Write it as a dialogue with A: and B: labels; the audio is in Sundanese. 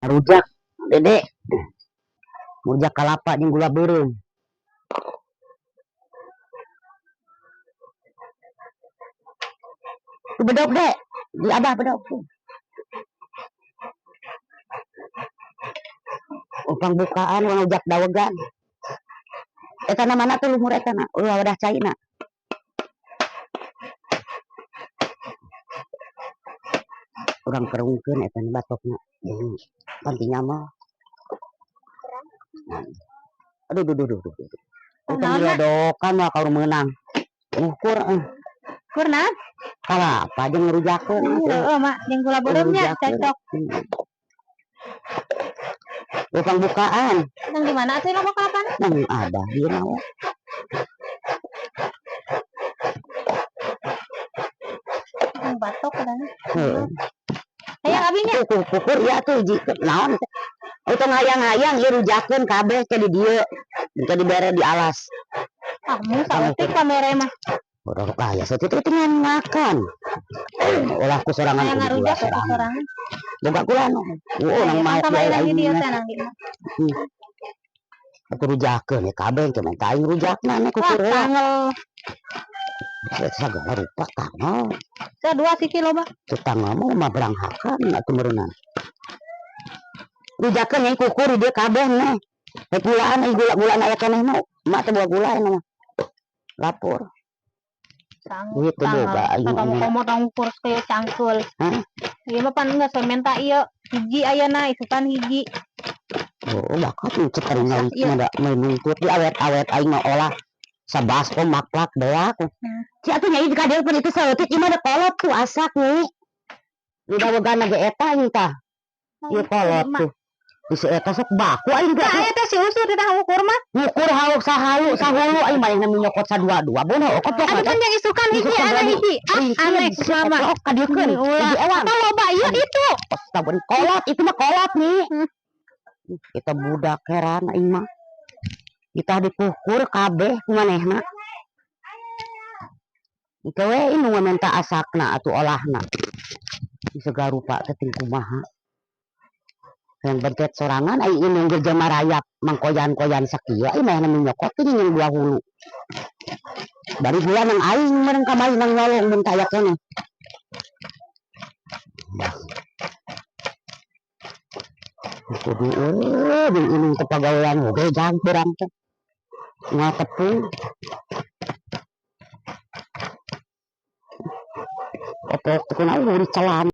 A: Rujak, Dede. Rujak kalapa jeung gula beureum. Tuh bedog, Dek. Di Abah bedog tuh. Upang bukaan urang rujak dawegan. Eta na mana tuh lumur eta na? Ulah wadah caina. Urang kerungkeun eta na batokna. Deui. Pantinya mah. Aduh, duh, duh, duh, duh, duh. Utang dilodokan mah kaur meunang. Ngukur eh.
B: Kurna?
A: Kalapa jeung ngerujakeun.
B: Heeh, Mak, jeung gula beureum nya cocok.
A: Upang bukaan.
B: Nang di mana atuh loba kalapana?
A: Nang Abah di mana?
B: Nang batok kadang.
A: Heeh.
B: Hayang abi nya.
A: Kukur ya tuh hiji naon. Utang hayang-hayang ieu rujakeun kabeh ke di dieu. Engke dibere di alas.
B: Ah, mu saeutik kamera mah.
A: Bodoh kaya saeutik itu ngan makan. Ulah ku sorangan
B: Hayang
A: kudu
B: ngarujak
A: gula
B: ku sorangan.
A: Boga kula nu. Oh, nang maek
B: Sama
A: bae
B: lagi
A: aing
B: di
A: mah.
B: teh nang di mah.
A: Aku rujakeun ya kabeh engke mah aing rujakna nya
B: Wah,
A: kukur heula.
B: tangel.
A: Sagala rupa tangel.
B: Teh dua siki loba.
A: Teu tangel mah beranghakan atuh meureunna. Rujakeun nya kukur di dieu kabeh mah. Rek gulaan euy gula-gulaan aya keneh mah. Emak teh boga gula aya mah. Lapor.
B: Sanggup
A: Duit teh boga aing
B: Kamu
A: mah.
B: komo tong ukur kayak cangkul.
A: Hah?
B: Ieu mah pan geus menta ieu hiji ayeuna isukan hiji.
A: Oh, bakat nu cek ari ngawit
B: Iya.
A: mah da nuntut di awet-awet aing mah olah sabaskom maklak beak.
B: Hmm.
A: Si atuh nya ieu ka dieu pun itu saeutik ieu mah da kolot tuh asak nih. Di dawegan ge eta aing tah. Ieu kolot tuh. Di si eta sok baku aing teh.
B: Tah eta si usur di tah ukur mah.
A: Ngukur hauk sahalu sahulu aing mah nyokot sadua-dua beun heuh koplok.
B: Aduh kan yang isukan hiji aneh hiji. Ah aneh kumaha.
A: Koplok ka dieu keun.
B: Ulah.
A: Hiji ewang.
B: Atau loba ieu itu.
A: Astagfirullah kolot itu mah kolot nih. Kita budak heran aing mah. Kita dikukur kabeh ku manehna. Engke we nu menta asakna atuh olahna. Segala rupa teh ting kumaha. Yang bentet sorangan aing ini nunggu jelema rayap mangkoyan-koyan sakieu aing mah nyokot teh nyeung dua hulu. Bari gula nang aing meureun kamari nang nyolong mun taya keneh. Kudu eueuh jeung inung teh pagawean oge jang berang teh. Moal tepung. Opok teh kunaon dicelan.